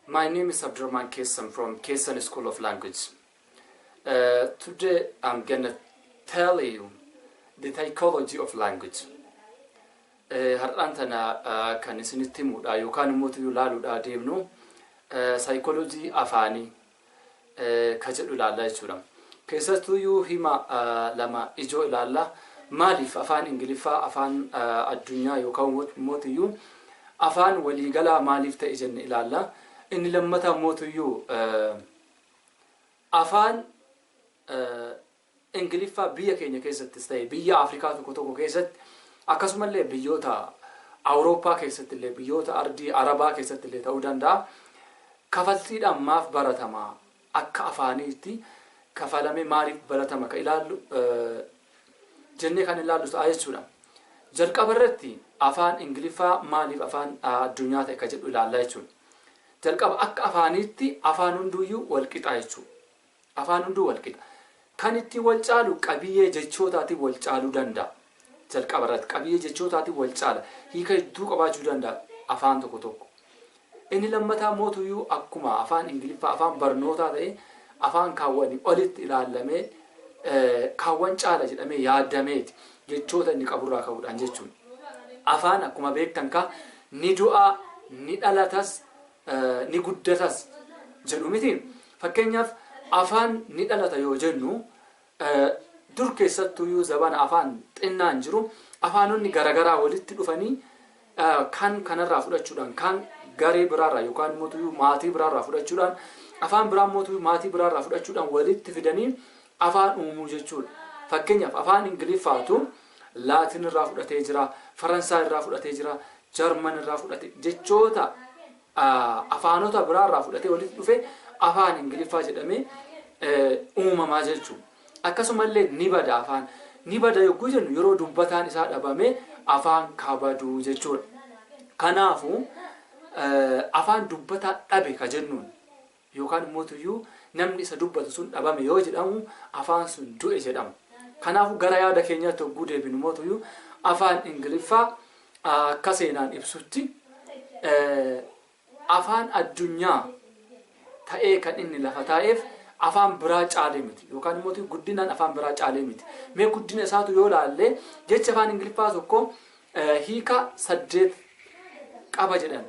My name is Abdurrahman Kesan from Kesan School of Language. Today I'm gonna tell you the psychology of language. Har'aan tana kan isinitti himuudha yookaan immoo ilaaluudha deemnu saayikoolojii afaanii ka jedhu ilaalla jechuudha. Keessattuyyuu hima lama ijoo ilaalla. Maaliif afaan Ingiliffaa afaan addunyaa yookaan mootiyyuu afaan waliigalaa maaliif ta'e jenne ilaalla. Inni lammataa mootiyyuu afaan Ingiliffaa biyya keenya keessattis ta'e biyya Afrikaa tokko tokko keessatti, akkasumallee biyyoota Awurooppaa keessatti illee, biyyoota ardii Arabaa keessatti illee ta'uu danda'a. Kafaltiidhaan maaf baratama? Akka afaaniitti kafalamee maaliif baratama ka ilaallu jennee kan ilaallu ta'a jechuudha. Jalqaba irratti afaan Ingiliffaa maaliif afaan addunyaa ta'e ka jedhu ilaalla jechuudha. Jalqaba akka afaaniitti afaan hunduyyuu wal qixa jechuudha. Afaan hunduu wal qixa. Kan ittiin wal caalu qabiyyee jechootaatiin wal caaluu danda'a. Jalqaba irratti qabiyyee jechootaatiin wal caala. Hiika hedduu qabaachuu danda'a afaan tokko tokko. Inni lammataa mootuyyuu akkuma afaan Ingiliffaa afaan barnootaa ta'e, afaan kaawwanii olitti ilaallamee kaawwan caala jedhamee yaadameeti jechoota inni qaburraa ka'uudhaan jechuudha. Afaan akkuma beektan ka ni du'aa, ni dhalatas, ni guddatas jedhu miti. Fakkeenyaaf, afaan ni dhalata yoo jennu, dur keessattuyyuu zabana afaan xinnaan jiru afaanonni garaagaraa walitti dhufanii kan kanarraa fudhachuudhaan, kan garee biraarraa yookaan mootuyyuu maatii biraarraa fudhachuudhaan, afaan biraa mootuyyuu maatii biraarraa fudhachuudhaan walitti fidanii afaan uumuu jechuudha. Fakkeenyaaf, afaan Ingiliffaatu Laatin irraa fudhatee jira, Faransaay irraa fudhatee jira, Jarman irraa fudhate, jechoota afaanota biraarraa fudhatee walitti dhufe afaan Ingiliffaa jedhamee uumamaa jechuudha. Akkasumallee ni bada afaan. Ni bada yogguu jennu, yeroo dubbataan isaa dhabame afaan kabaduu jechuudha. Kanaafuu afaan dubbataa dhabe ka jennuun yookaan immoo tuyyuu namni isa dubbatu sun dhabame yoo jedhamu, afaan sun du'e jedhama. Kanaafuu gara yaada keenyaatti yogguu deebinu mootuyyuu, afaan Ingiliffaa akka seenaan ibsutti afaan addunyaa ta'ee kan inni lafa taa'eef afaan biraa caalee miti, yookaan immoo guddinaan afaan biraa caalee miti. Mee guddina isaatu yoo laalle, jecha afaan Ingiliffaa tokko hiika saddeet qaba jedhan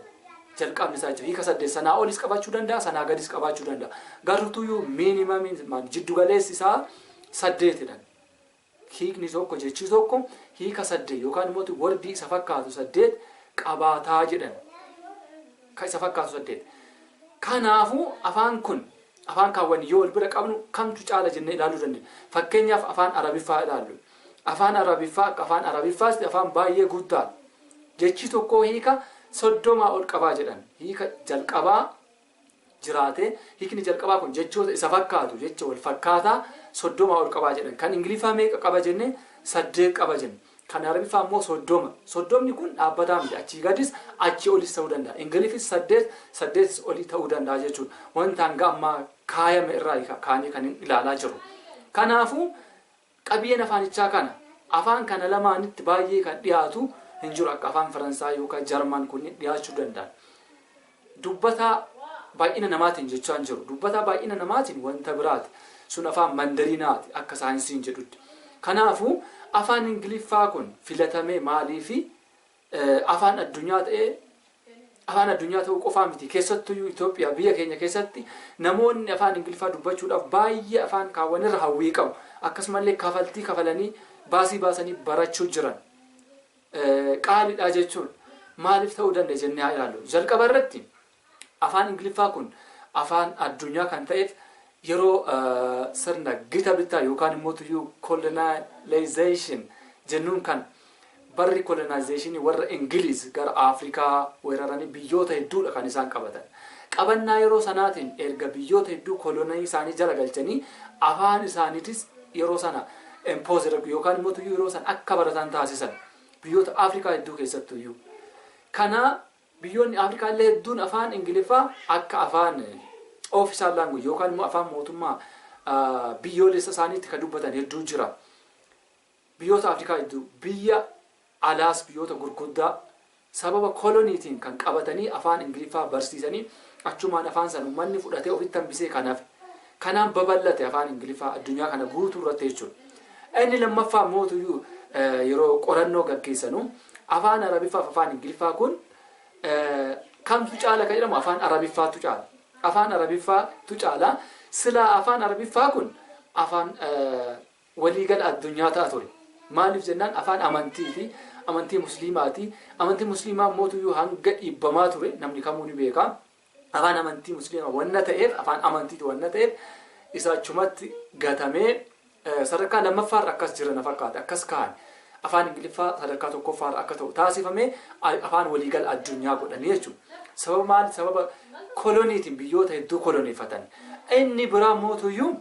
jalqabni isaa jechuudha. Hiika saddeet, sanaa olis qabaachuu danda'a, sanaa gadis qabaachuu danda'a. Garuutuyyuu minimumiin, jiddugaleessi isaa saddeetidha. Hiikni tokko, jechi tokko hiika saddeet yookaan immoo wordii isa fakkaatu saddeet qabaataa jedhan. Kan isa fakkaatu saddeet. Kanaafuu afaan kun afaan kaawwan yoo wal bira qabnu kamtu caala jennee ilaaluu dandeenya. Fakkeenyaaf, afaan Arabiffaa ilaallu. Afaan Arabiffaa akka afaan Arabiffaas afaan baay'ee guddaadha. Jechi tokko hiika 30 ol qabaa jedhan. Hiika jalqabaa jiraate, hiikni jalqabaa kun jechoota isa fakkaatu, jecha wal fakkaataa 30 ol qabaa jedhan. Kan Ingiliffaa meeqa qaba jenne? Saddeet qaba jenne. Kan Arabiffaa immoo 30. 30ni kun dhaabbataa miti. Achii gadis achii olis ta'uu danda'a. Ingiliffis saddeet, saddeetis olii ta'uu danda'a jechuudha. Wanta hanga ammaa kaayame irraa kaanii kan ilaalaa jiru. Kanaafuu qabiyyeen afaanichaa kana afaan kana lamaanitti baay'ee kan dhiyaatu hin jiru, akka afaan Faransaay yookaan Jarman kun dhiyaachuu danda'a. Dubbataa baay'ina namaatiin jechaa hin jiru. Dubbataa baay'ina namaatiin wanta biraati. Sun afaan Mandariinaati akka saayinsiin jedhutti. Kanaafuu afaan Ingiliffaa kun filatamee maaliifi afaan addunyaa ta'ee? Afaan addunyaa ta'uu qofaa miti, keessattuyyuu Itoophiyaa biyya keenya keessatti namoonni afaan Ingiliffaa dubbachuudhaaf baay'ee afaan kaawwanirra hawwii qabu. Akkasumallee kafaltii kafalanii, baasii baasanii barachuu jiran. Qaaliidha jechuun maaliif ta'uu danda'a jennee haa ilaallu. Jalqaba irratti afaan Ingiliffaa kun afaan addunyaa kan ta'eef yeroo sirna gita bittaa yookaan immoo tuyyuu colonization jennuun kan barri colonization warra Ingiliz gara Afrikaa weeraranii biyyoota hedduudha kan isaan qabatan. Qabannaa yeroo sanaatiin erga biyyoota hedduu kolonii isaanii jala galchanii, afaan isaaniitis yeroo sana impose yookaan immoo tuyyuu yeroo sana akka baratan taasisan biyyoota Afrikaa hedduu keessattuyyuu. Kana biyyoonni Afrikaa illee hedduun afaan Ingiliffaa akka afaan official language yookaan immoo afaan mootummaa biyyoolessa isaaniitti kan dubbatan hedduu jira. Biyyoota Afrikaa hedduu, biyya alaas biyyoota gurguddaa Sababa koloniitiin kan qabatanii afaan Ingiliffaa barsiisanii, achumaan afaan san uummanni fudhatee ofitti hambisee kanaaf kanaan babal'ate afaan Ingiliffaa addunyaa kana guutuu irratti jechuudha. Inni lammaffaa mootuyyuu yeroo qorannoo gaggeessanu afaan Arabiffaaf afaan Ingiliffaa kun kamtu caala kan jedhamu, afaan Arabiffaatu caala. Afaan Arabiffaatu caala. Silaa afaan Arabiffaa kun afaan waliigala addunyaa ta'a ture. Maaliif jennaan, afaan amantiiti. Amantii Musliimaati. Amantii Musliimaa mootuyyuu hanga dhiibbamaa ture namni kamuu ni beeka. Afaan amantii Musliimaa wanna ta'eef, afaan amantiiti wanna ta'eef, isa achumatti gatamee sadarkaa lammaffaarra akkas jira na fakkaata, akkas kaa'an. Afaan Ingiliffaa sadarkaa tokkoffaarra akka ta'u taasifamee, afaan waliigala addunyaa godhanii jechuudha. Sababa maali? Sababa koloniitiin biyyoota hedduu koloneeffatan. Inni biraa mootuyyuu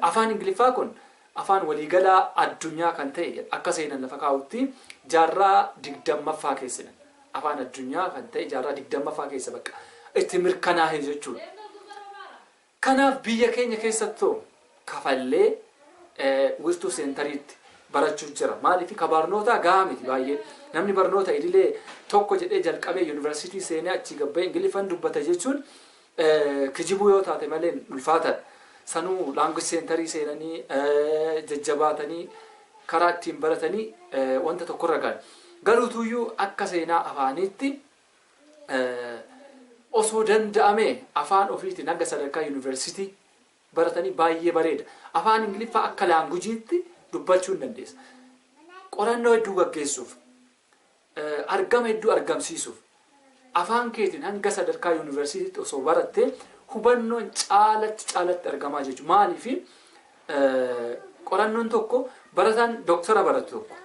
afaan Ingiliffaa kun afaan waliigalaa addunyaa kan ta'e akka seenan lafa kaa'utti jaarraa 20ffaa keessa, afaan addunyaa kan ta'e jaarraa 20ffaa keessa bakka itti mirkanaa'e jechuudha. Kanaaf biyya keenya keessattuu kafallee wiirtuu centeriitti barachuu jira. Maaliif? Ka barnoota gahaa miti baay'ee. Namni barnoota idilee tokko jedhee jalqabee yuunivarsiitii seenee achii gabbee Ingiliffaan dubbata jechuun kijibuu yoo taate malee ulfaataadha. Sanuu language centerii seenanii jajjabaatanii karaa ittiin baratanii wanta tokkorra gahan. Garuutuyyuu akka seenaa afaaniitti osoo danda'ame afaan ofiitiin hanga sadarkaa yuunivarsiitii baratanii baay'ee bareeda. Afaan Ingiliffaa akka languageiitti dubbachuu hin dandeessa. Qorannoo hedduu gaggeessuuf, argama hedduu argamsiisuuf, afaan keetiin hanga sadarkaa yuunivarsiitiitti osoo baratte hubannoon caalatti caalatti argamaa jechuudha. Maaliif? Qorannoon tokko, barataan doktara baratu tokko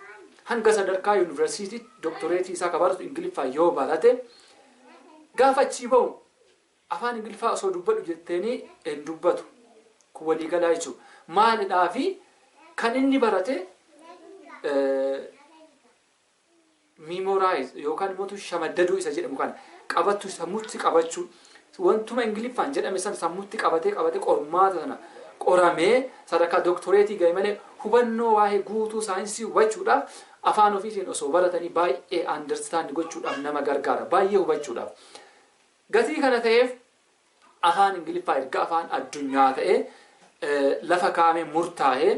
hanga sadarkaa yuunivarsiitiitti doktoreetii isaa ka baratu Ingiliffaa yoo barate, gaafa achii bahu afaan Ingiliffaa osoo dubbadhu jetteenii hin dubbatu. Kun waliigalaa jechuudha. Maalidhaa fi kan inni barate memorize yookaan immoo shamaddaduu isa jedhamu kana qabattu, sammuutti qabachuu, wantuma Ingiliffaan jedhame san sammuutti qabatee qabatee qormaata sana qoramee sadarkaa doktoreetii gahe malee, hubannoo waa'ee guutuu saayinsii hubachuudhaaf afaan ofiitiin osoo baratanii baay'ee understand gochuudhaaf nama gargaara, baay'ee hubachuudhaaf. Gatii kana ta'eef afaan Ingiliffaa erga afaan addunyaa ta'ee lafa kaa'amee murtaa'ee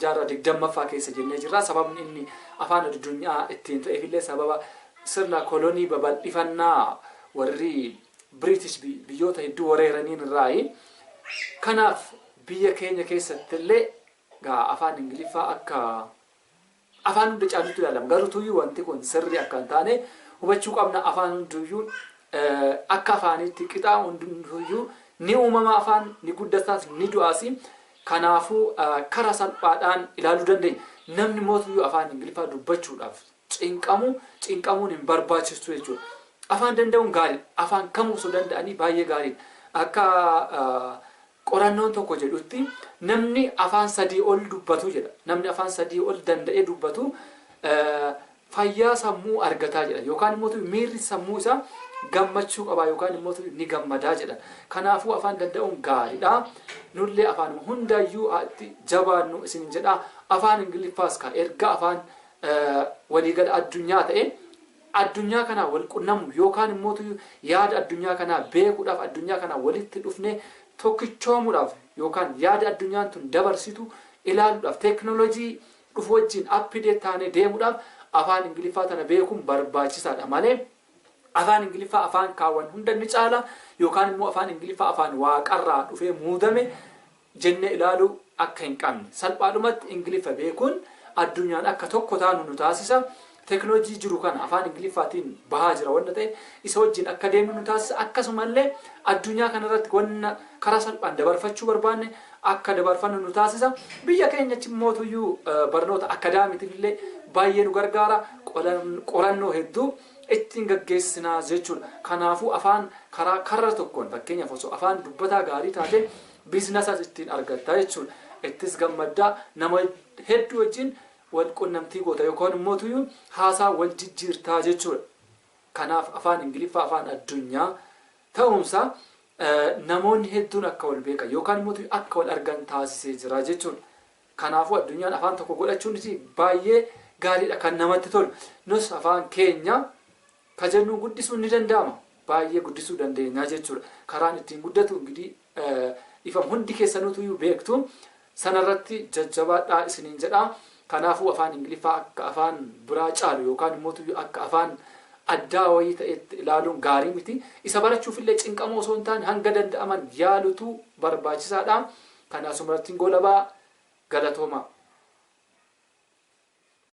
jaarraa 20ffaa keessa jennee jirra. Sababni inni afaan addunyaa ittiin ta'eef illee sababa sirna kolonii babal'ifannaa warri British biyyoota hedduu weeraraniin irraayi. Kanaaf biyya keenya keessatti illee gaa afaan Ingiliffaa akka afaan hunda caalutti ilaalama. Garuu tuyyuu wanti kun sirrii akka hin taane hubachuu qabna. Afaan hunduyyuu akka afaanitti qixaa, hunduyyuu ni uumama, afaan ni guddataas ni du'aas. Kanaafuu karaa salphaadhaan ilaaluu dandeenya. Namni mootuyyuu afaan Ingiliffaa dubbachuudhaaf cinqamu cinqamuun hin barbaachistu jechuudha. Afaan danda'uun gaariidha. Afaan kamuu osoo danda'anii baay'ee gaariidha. Akka qorannoon tokko jedhutti namni afaan sadii ol dubbatu jedha. Namni afaan sadii ol danda'ee dubbatu fayyaa sammuu argataa jedha. Yookaan immoo miirri sammuu isaa gammachuu qaba yookaan immoo ni gammadaa jedha. Kanaafuu afaan danda'uun gaariidha. Nullee afaan hundayyuu itti jabaannu isin jedha. Afaan Ingiliffaas ka erga afaan waliigala addunyaa ta'e, addunyaa kanaa wal qunnamu yookaan immoo yaada addunyaa kanaa beekuudhaaf, addunyaa kanaa walitti dhufnee tokkichoomuudhaaf, yookaan yaada addunyaan tun dabarsitu ilaaluudhaaf, teeknooloojii dhufu wajjin update taanee deemuudhaaf afaan Ingiliffaa tana beekuun barbaachisaadha malee, afaan Ingiliffaa afaan kaawwan hunda ni caala yookaan immoo afaan Ingiliffaa afaan waaqarraa dhufee muudame jennee ilaaluu akka hin qabne. Salphaadhumatti Ingiliffa beekuun addunyaan akka tokko taanu nu taasisa. Teeknooloojii jiru kana afaan Ingiliffaatiin bahaa jira wanta ta'e isa wajjin akka deemnu nu taasisa. Akkasumallee addunyaa kanarratti wanna karaa salphaan dabarfachuu barbaanne akka dabarfannu nu taasisa. Biyya keenyatti mootuyyuu barnoota akadaamiitiif illee baay'ee nu gargaara. Qorannoo hedduu ittiin gaggeessinaa jechuudha. Kanaafuu afaan karaa karra tokkoon, fakkeenyaaf osoo afaan dubbataa gaarii taate, businessas ittiin argatta jechuudha. Ittis gammaddaa, nama hedduu wajjin wal qunnamtii goota yookaan immoo tuyyuu haasaa wal jijjiirtaa jechuudha. Kanaaf afaan Ingiliffaa afaan addunyaa ta'uunsaa namoonni hedduun akka wal beekan yookaan immoo akka wal argan taasisee jira jechuudha. Kanaafuu addunyaan afaan tokko godhachuun baay'ee gaariidha, kan namatti tolu. Nus afaan keenya Ka jennuun guddisuun ni danda'ama. Baay'ee guddisuu dandeenya jechuudha. Karaan ittiin guddatu ingidihi ifam hundi keessanuutu beektu. Sanarratti jajjabaadhaa isiniin jedha. Kanaafuu afaan Ingiliffaa akka afaan biraa caalu yookaan immoo akka afaan addaa wayii ta'etti ilaaluun gaarii miti. Isa barachuufillee cinqamoo osoo hin taane hanga danda'aman yaalutu barbaachisaadha. Kanaasumarratti goolabaa, galatooma.